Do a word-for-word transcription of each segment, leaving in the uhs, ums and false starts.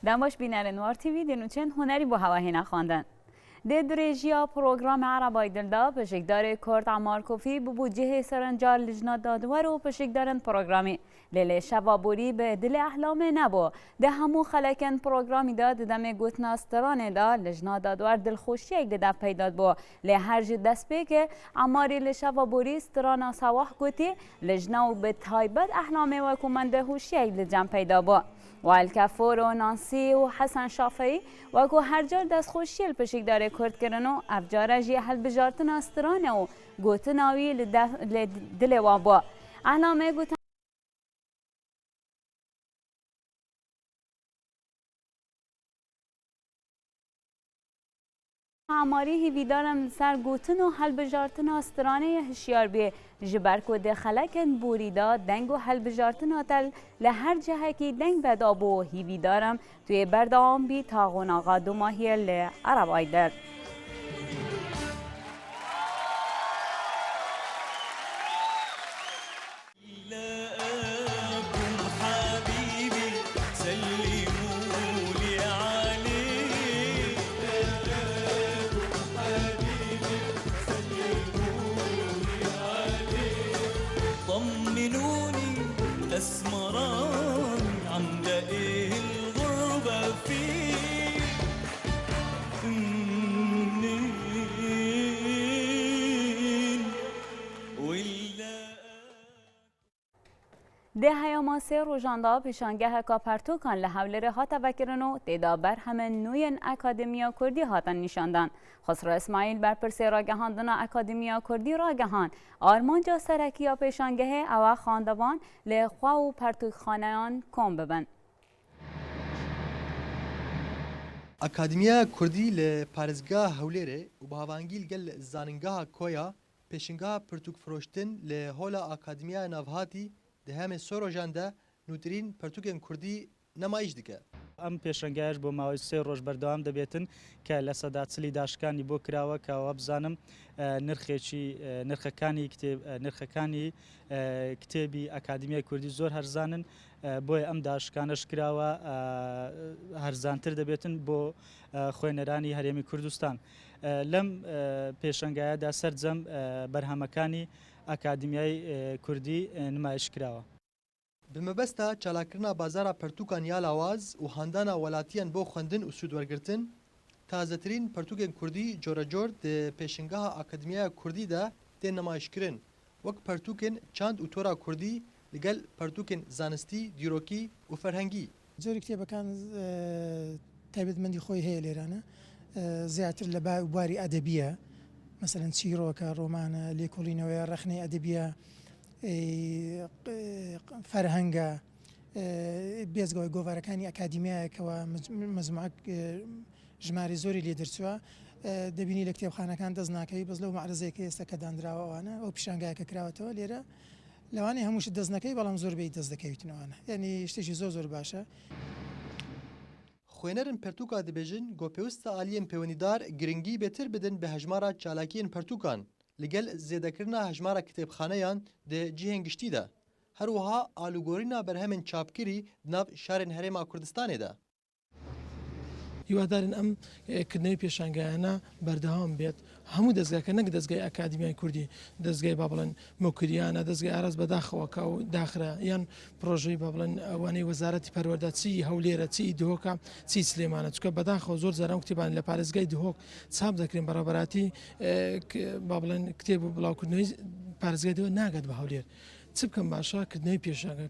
Dem baş bînerên War T V, di nûçeyên hunerî bo hewa hêne xwendin. Di dirêjiya programê Ereb Aydil de pişikdarê Kurd Emmar Kofî bûbû cihê serenca Lijna Dadwer û pişikdarên programî. Lê lê şeva borî bi dilê ehlamê nebû. Di hemû xelekên programî de di demê gotina stranê de Lijna Dadwer dilxweşiyek li dev peyda dibû. Lê her ji destpêkê Emmarî li şeva borî strana Sawah gotî, Lijna û bi taybet ehlamê wekû mendehûşiyek li cem peyda bû. Welke Foro, Nansî û Hesen Şafeî wekû her car destxweşiyê li pişikdarê Kurd kirin û ev care jî hilbijartina stranê û gotina wî li def-, li dilê wan bû. Ehlamê gotin, Emarî hîvîdar im li ser gotin û hilbijartina stranê hişyar bî, ji ber ku di xelekên borî de deng û hilbijartina te li her cihekî deng vedabû, hîvîdar im tu yê berdewam bî ta qonaxa dumahiyê li Ereb Aydil. طمنوني الأسمراني عاملة إيه الغربة فيه؟ منين ولا Di heyama sê rojan de pêşangeheka pertûkan li Hewlêrê hate vekirin û tê de berhemên nû yên Akademiya Kurdî hatin nîşandan. Xusro Îsmaîl, berpirsê ragihandina Akademiya Kurdî ragihand, armanca serekî ya pêşangehê ew e xwendevan li xwe û pertûkxaneyan kom bibin. Akademiya Kurdî li parêzgeha Hewlêrê û bi havangî li gel Zanîngeha Koya pêşingeha pirtûkfiroştin li Hola Akademiya Navhatî di hemê sê rojan de nûtirîn pirtûkên kurdî nemayîş dike. Em pêşengeya ji bo mawê sê roj berdewam dibêtin ke li seda çilî daşkanî bo kirawe, ke we bizanim, e, nirxêkî, e, nirxekanî kitêb, e, nirxekanî, e, kitêbî Akademiya Kurdî zor herzan in. E, boye em daşkane ji kirawe, e, herzantir dibêtin bo, e, xwêneranî Herêmî Kurdistan. E, lem, e, pêşengaya de sercem, e, berhemekanî Akademiyayê, e, Kurdî, e, nimayîş kirawe. Bi mebesta çalakirina bazara pertûkan ya lawaz û handana welatiyan bo xwendin û sûdwergirtin, tazetirîn pertûkên kurdî corecor di Pêşingeha Akademiyaya Kurdî de tên nimayîşkirin, wek pertûkên çand û tora kurdî li gel pertûkên zanistî, dîrokî û ferhengî. Jêrî kitêbekan, e, taybetmendî xwe heye lêrane. E, zêdetir li ba-, barî edebî ye. Meselen çîroke, romane, lêkolîne wê rexneyê edebî ye. E, q-, ferheng e. E, bêzga wê govarekanî akademiyayeke we mec-, mecmuek, e, jimarê zorî lê derçûye. E, dibînî li kitêbxanekan dest nakevî, bes lew me'rezeyeke heste ke dandirawe wan e, ew pîşangeheke kirawetê we lêre. Lewanê hemû şi dest nekevî, belam zor bêyî dest dikevîtin wan e. Yanî tiştekî zor zor baş e. Xwênerên pertûka dibêjin ku pêwist e aliyên pêwendîdar giringî bêtir bidin bi hejmara çalakiyên pertûkan, li gel zêdekirina hejmara kitêbxaneyan di cihên giştî de. Her wiha alûgorîna berhemên çapkirî di nav şarên Herêma Kurdistanê de. Hîwadarên em, e, kirinê pêşangehana berdewam bêt. Hemû dezgeheke, nek dezgehê Akademiyayê Kurdî, dezgehê, ba biڵێn, Mokiriyana, dezgehê Aras badaxewa ka û daxira, yan projeyê, ba biڵێn, wanê Wezaretî Perwerda, çi Hewlêre, çi Dihoka, çi Silêmana. Çunke badaxewa zor caran kitêban li parêzgehê Dihok çap dekirin, beraberatî, e, k-, ba biڵێn, kitêb û bilawkirinê parêzgehê Dihok naget bi Hewlêr. Çi bikim baş e, kirinê pêşange.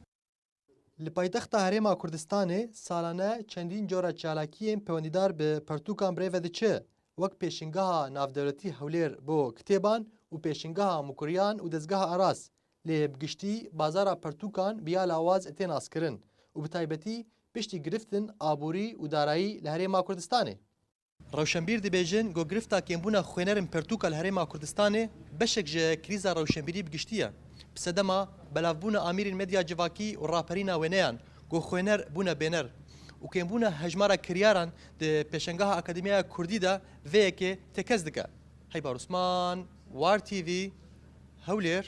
Li paytexta Herêma Kurdistanê salane çendîn cara çalakiyên pêwendîdar bi pertûkan bi rê ve diçe, wek Pêşingeha Navdewletî Hewlêr bo kitêban û Pêşingeha Mukuriyan û Dezgeha Aras, lê bi giştî bazara pertûkan bi ya lawaz tê naskirin û bi taybetî piştî giriftin aborî û darayî li Herêma Kurdistanê. Rewşenbîr dibêjin ku girifta kêmbûna xwênerên pertûka li Herêma Kurdistanê beşek ji krîza rewşenbîrî bi giştî ye. Bi sedema belavbûna amîrên medya civakî û raperîna wêneyan ku xwêner bûne bêner û kêmbûna hejmara kiryaran di Pêşengeha Akademiyaya Kurdî de vê yekê tekez dike. Heybar Osman, War T V, Hewlêr.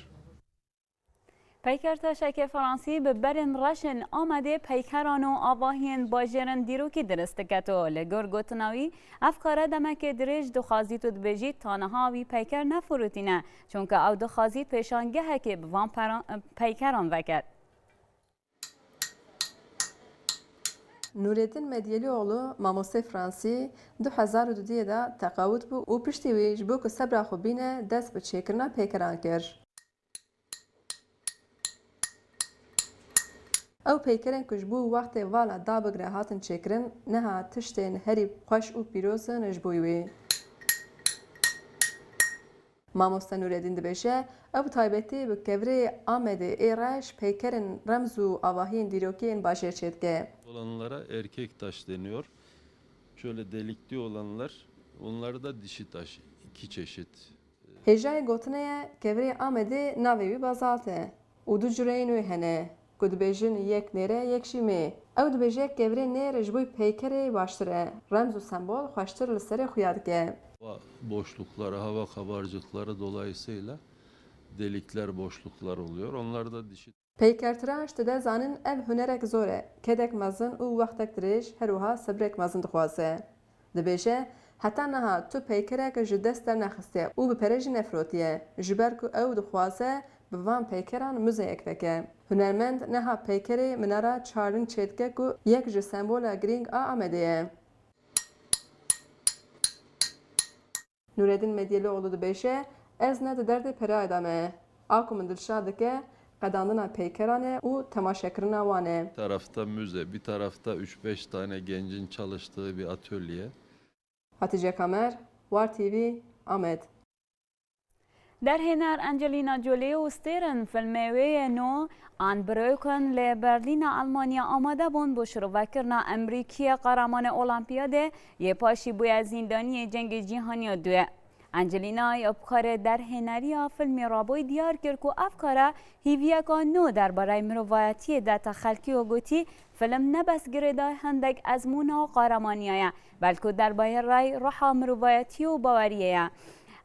Peyker Taşekê Fransî bi berên reşên Amedê peykeran û avahiyên bajêrên dîrokî dirist diketo. Li gor gotina wî, ev kare demekê dirêj dixwazît û dibêjît ta niha wî peyker nefirotîne, çunke ew dixwazît pêşangehekê bi van peran, peykeran veket. Nûreddîn Medyelîoğlu, mamosteyê Fransî, du hezar û duduyê de teqawit bû û piştî wî ji bo ku sebra xwe bîne, dest bi çêkirina peykeran kir. Ew peykerên ku ji bo wextê vala dabigre hatin çêkirin, niha tiştên herî xweş û pîroz in ji bo wî. Mamoste Nûreddîn dibêje, ew bi taybetî bi kevirê Amedê ê reş peykerên remz û avahiyên dîrokî yên bajêr çêdike. Olanlara erkek taş deniyor. Şöyle delikli olanlar, onları da dişi taş, iki çeşit. Hêjayê gotinê ye, kevirê Amedê navê wî bazalt e û du cureyên wê hene, ku dibêjin yek nêr e, yek jî mê. Ew dibêje, kevirê nêr ji bo peykerê baştir e, remz û sembol xweştir li serê xuya dike. Hava boşlukları, hava kabarcıkları dolayısıyla delikler, boşluklar oluyor. Onlar da dişi Peykertiraş dide zanin ev hunerek zor e, kedek mezin û wextek dirêj, her wiha sebrek mezin dixwaze. Dibêje, heta niha tu peykerek ji dest dernexiste û bi pere jî nefirotiye, ji ber ku ew dixwaze bi van peykeran muzeyek veke. Hunermend niha peykerê Minara Çardin çêdike ku yek ji sembola girîng a Amedê ye. Nûreddîn Medyelioğlu dibêje, ez ne di derdê pereyê de me. A ku min dilşad dike, qedandina peykeran e û temaşekirina wan e. Bir tarafta müze, bir tarafta üç beş tane gencin çalıştığı bir atölye. Hatice Kamer, War T V, Amed. Derhêner Angelina Jolie û stêrên filmê wê yê nû Unbroken li Berlîna Elmanya amade bûn bo şirovekirina Emrîkiyê qehremanê Olimpiyadê yê paşî bûye zîndaniyê Cengê Cîhanî ya Duyê. Angelina ya bi karê derhêneriya filmê Raboyî diyar kir ku ev kare hîviyeka nû derbareyê mirovayetiyê date xelkî û gotî, film ne bes girêdayî hindek ezmûna qehremaniyê ye, belku derbareyê ruha mirovayetiyê û baweriyê ye.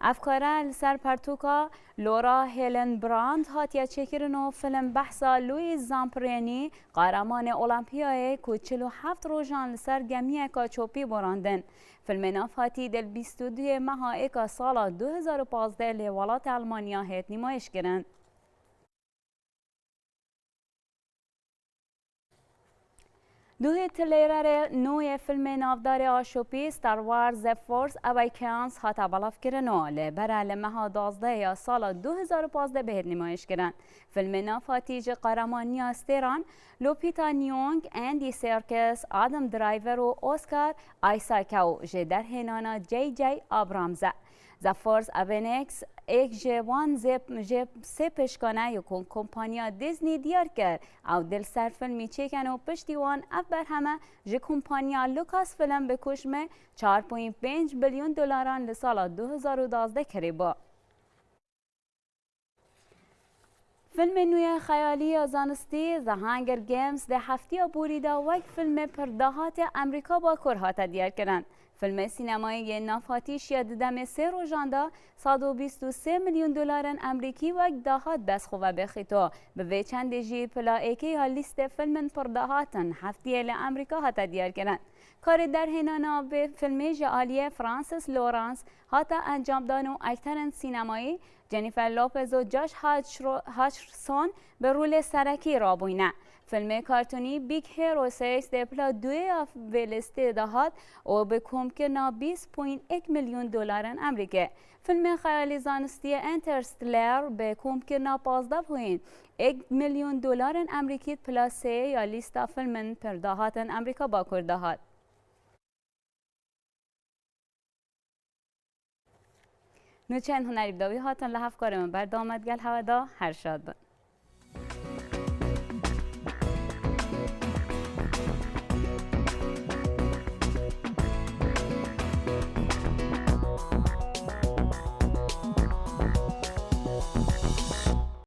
Ev kare li ser pertûka Laura Hillenbrand hatiye çêkirin û film behsa Louis Zamperini, qehremanê Olimpiyayê ku çil û heft rojan li ser gemiyeka çopî borandin. Filmê nav hatî di bîst û duyê meha êka sala du hezar û pazdeh li welatê Elmanya hêt nîmayîşkirin. Duhê trêlerê nû yê filmê navdarê a şopî Star Wars The Force Awakens hate belavkirin û li bere li meha duwazdeh ya sala du hezar û pazdeh bihêt nîmayîşkirin. Filmê nav hatî ji qehremaniya stêran Lupita Nyong'o, Andy Serkis, Adam Driver û Oscar Isaac û ji derhênana J J Abrams e. The Force Awakens êk ji wan zê, ji sê pêşkane yê ku kompanya Disney diyar kir, ew dê li ser filmî çêkin û piştî wan ev berheme ji kompanya Lucasfilm bi koşmê çar point pênc bilyon dolaran li sala du hezar û duwazdeh kirîbû. Filmê nû yê xeyalî ya zanistî The Hunger Games di heftiya borî de wek filmê pirdahatê Amerîka Bakur hate diyarkirin. Filmê sînemayî yê nav hatî şiya di demê sê rojan de sed û bîst û sê milyon dolarên Amerîkî wek dahat dest xwe ve bixîto. Bi vê çendê jî pila êkê ya lîstê filmên pirdahat in heftiyê li Amerîka hate diyarkirin. Karê derhênana vê filmê ji aliyê Francis Lawrence hate encamdan û ekterên sînemayî Jennifer Lopez û Josh Hutchro-, Hutcherson bi rolê serekî rabûyne. Filmê kartonî Big Hero sês dê pila duyê ya vê lîstê de hat û bi komkirina bîst point êk milyon dolarên Amerîkê. Filmê xeyalî zanistî yê Interstellar bi komkirina pazdeh point êk milyon dolarên Amerîkî di pila sê ya lîsta filmên pirdahatên Amerîka Bakur de hat. Nûçeyên hunerî bi dawî hatin li hevkarê min berdewam me digel hewe de, her şad bin.